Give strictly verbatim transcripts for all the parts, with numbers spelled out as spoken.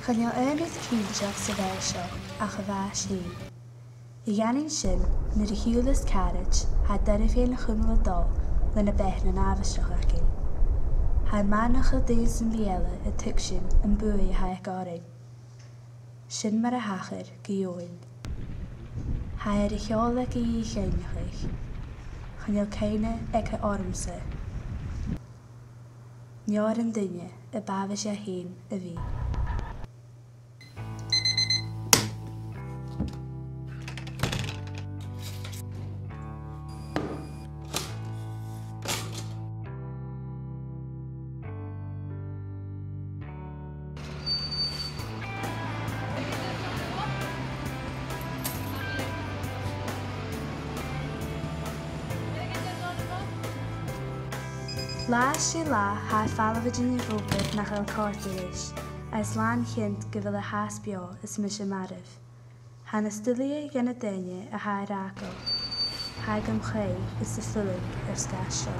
Chan eil aon rud cinnteach sa bheil seo ach a' bhàis fhèin. A dh'aindeoin sin, nuair a shiubhalas caraid, tha e doirbh dhuinn a chumail a' dol leis na beathaichean àbhaisteach againn. Tha e math nach eil duine sam bith eile a' tuigsinn am buaidh a tha e ag obair. Sin mar a thachair gu Eòghainn. Tha e air a sheòladh gu dìcheannach. Chan eil cuimhne aige ormsa. Neo air an duine a b' àbhaist e fhèin a bhith. Latha 's latha, tha e a' falbh a' dèanamh rudan nach eil còrdadh ris, agus làn-chinnteach gu bheil e fhathast beò is mise marbh. Tha na stuidhlichean de na daoine a tha air fhàgail, tha iad gam choimhead is a' fulang air sgàth seo.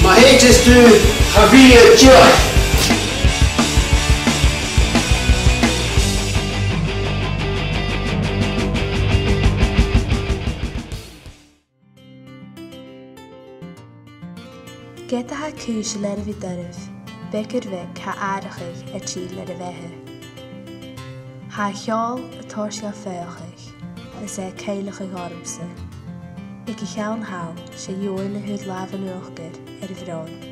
Ma thèid thu, cha bhi thu deònach. Ged a tha cùisean air a bhith doirbh, beag air bheag tha atharrachadh air tilleadh air a' bheatha. Tha a' cheòl a' toirt dhomh faochadh, is e a' cuimhneachadh ormsa. Aig a' cheann thall, 's e Eòghainn a fhuair làmh an uachdair air a bhròn.